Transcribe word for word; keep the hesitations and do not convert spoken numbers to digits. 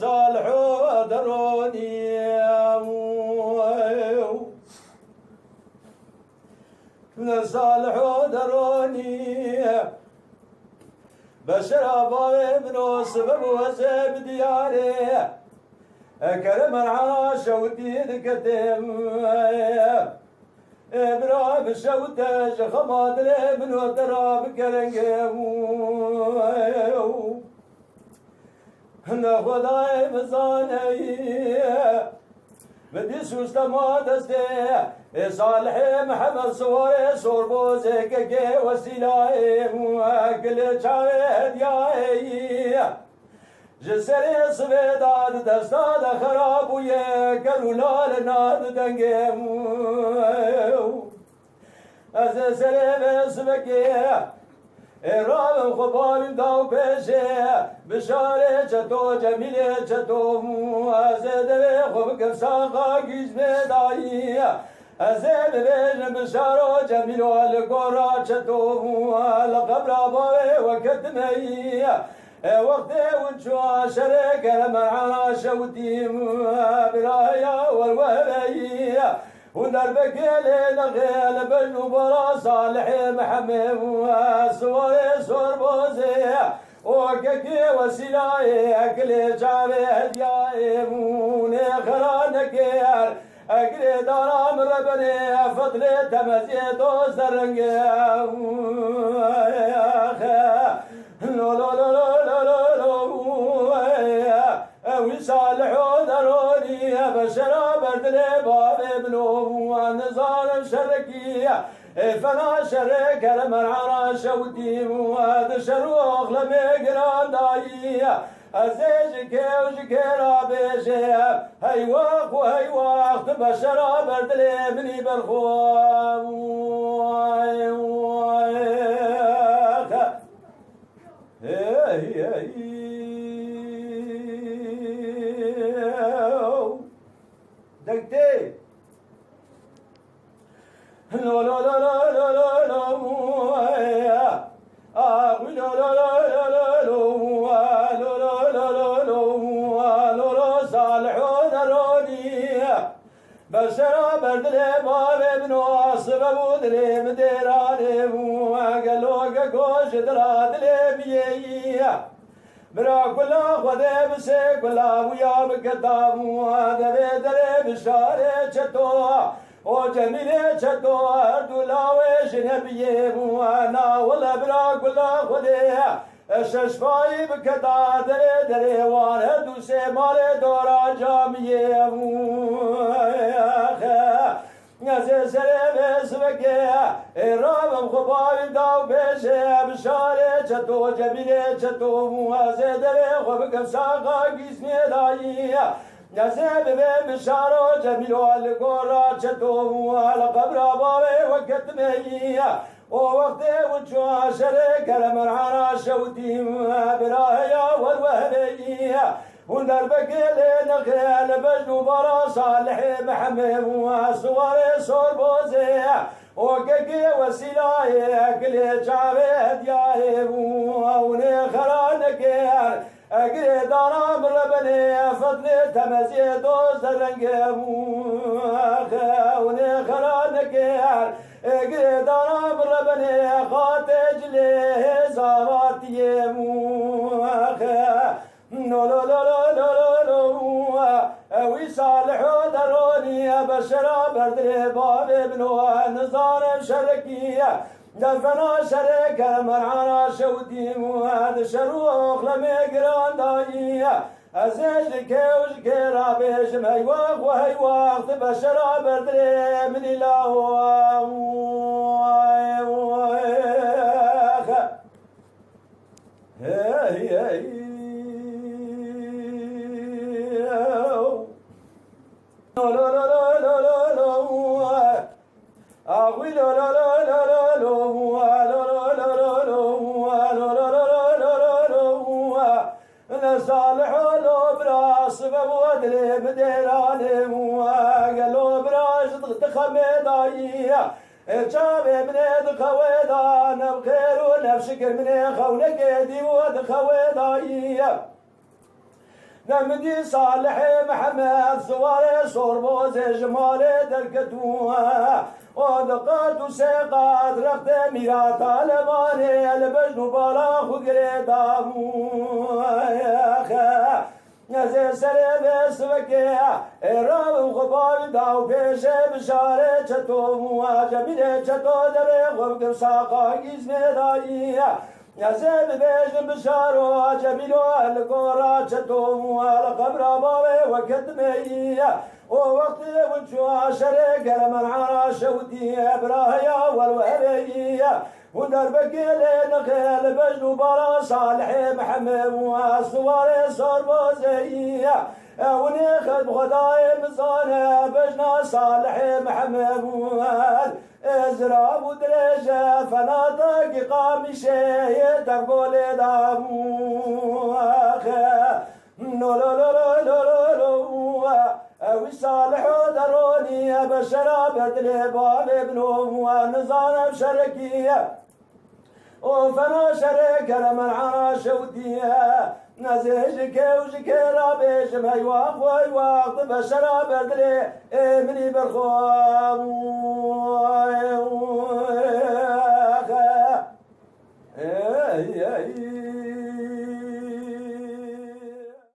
Salih deronî. Salih deronî. Beşera bavê min o, sebeb û ez ê bi diyarê. E, kerem erhana şewitî diketim. E, bira bi şewite ji xema dilê min û te ra bikerengê. Hinde Xwedayê bizaneyî. Bi dîs û stema destê, ê Salihê Mihemed Siwarê Sorbozê kekê wesîlayê û gilê çavê hediyayê. Ji serê sivê da di desta de xera bûye, ker û lale na di dengê. Ez ê serê vê sivekê ê rabim xwe bavîm daw pêşê, bişarê çeto, Cemîlê çeto. Ez ê devê xwe bikim saxa gîz bê dayî. Ez ê bibêjim bişaro Cemîlo li gora çeto, li qebra bavê we ketime yî. E, wextê win çû şerê kerem erhana şewitî, bira heya wer we hebeyî. Hûn derbekê lê nexê li bejn û bara Salihê Mihemê û Siwarê Sorbozê û kekê wesîlayê, gilê çavê hediyayê û nê xera nekêr. Egirê dara min rebenê, fedlê temeziyê doz derengê. Lo, lo, lo. Ew wî Saliho deronî, beşera berdilê bavê min o, nizanim şerekî, ê fena şerê kerem erhana şewtî, di şer û oxlemê giran dayî, ez ê ji kê û ji kê ra bêjê, hey wext û hey wext, beşera berdilê minî berxwe. Hey, hey. Dengtê. Lo, lo, lo. Ah, lo, lo, lo. Lo, lo, lo. Lo, lo, Saliho deronî. Beşera berdilê bavê min o, sibe bû dilê min dêranê bû, gelo gego ji dira dilê min yê yî. Bira kula Xwedê bi sê kula wîya biketa bû, devê derê bi şarê çeto, o Cemîlê çeto, her du lawê ji nebiyê bû, na wele bira kula Xwedê. Şeşbayî biketa derê derê wan, her du sê malê dora camiyê. Ez ê serê vê sivekê ê rabim xwe bavî daw pêşê, bi şarê çeto, Cemîlê çeto, ez ê derê xwe bikim saxa gîsmê dayî. Ez ê bibêm bi şaro Cemîlo, li gora çeto, li qebra bavê we ketime yî. O wextê û çû şerê kerem erhana şewtî, bira heya wer we hebeyî. Hûn derbekê lê nexê li bejn û bara Salihê Mihemê û Siwarê Sorbozê. O kekê wesîlayê, gilê çavê hediyayê û hûnê xera nekê. Egirê dana min rebenê, fedlê temeziyê doz derengê bû. Xewnê xera nekê, egirê dana min rebenê, xatê cilê hêza vatiyê bû. Xe-, no, lo, lo. Ewî Saliho deronî, beşera berdilê bavê min o, nizanim şerekî. Defena şerê kerem erhana şewtî, di şer û oxlemê giran dayî. Ez ê ji kê û ji kê ra bêjim, hey wext û hey wext, beşera berdilê min îlaho. Hey, hey. Axwî lo lo lo lo lo lo. Lo lo lo lo lo lo lo. Ne Saliho lo bira, sibe bû dilê min dêranê bû. Gelo bira ji dixemê dayî. Ê çavê min ê dixewe da, ne bi xêr û ne Şikir min ê xewnekê dî û di xewê dayî ye. Ne min dî Salihê Mihemed Siwarê Sorbozê ji malê derketibû. O di qat û sê qat rextê mîra Talebanê li bejn û bala xwe girê dabû. Ez ê serê vê sivekê ê rav û xwe bavî da û pêşê Bişarê Çeto bû. Cemîlê Çeto devê xwe bi saqa gîzmê dayî. Ez ê bibêjim Bişaro Cemîlo li gora Çeto bû. Li qebra bavê we ketime yî. O wextê hûn çû şerê Keremen Ara şewtî. Bira heya wel we heveyî. Hûn derbekê lê nixê li bejn û bala Salihê Mihemê bû, ez siwarê Sorbozeyî ye. Hûn ê xet bi Xwedayê bizane, bejna Salihê Mihemê bû, ez zirav û dirêje, fenatekî qamîşê yê tevgolê de bû. Axe. No, lo, lo, lo, lo, lo, lo, e, wî Saliho deronî, e, beşera berdilê bavê bino, e, nizane şerekî, e. O fena şerê Keremen Ara şewtî, e. Nezê ji kê û ji kê rabêjim, heywa xwe, heywa xwe, beşera berdilê, ê minî berxwe.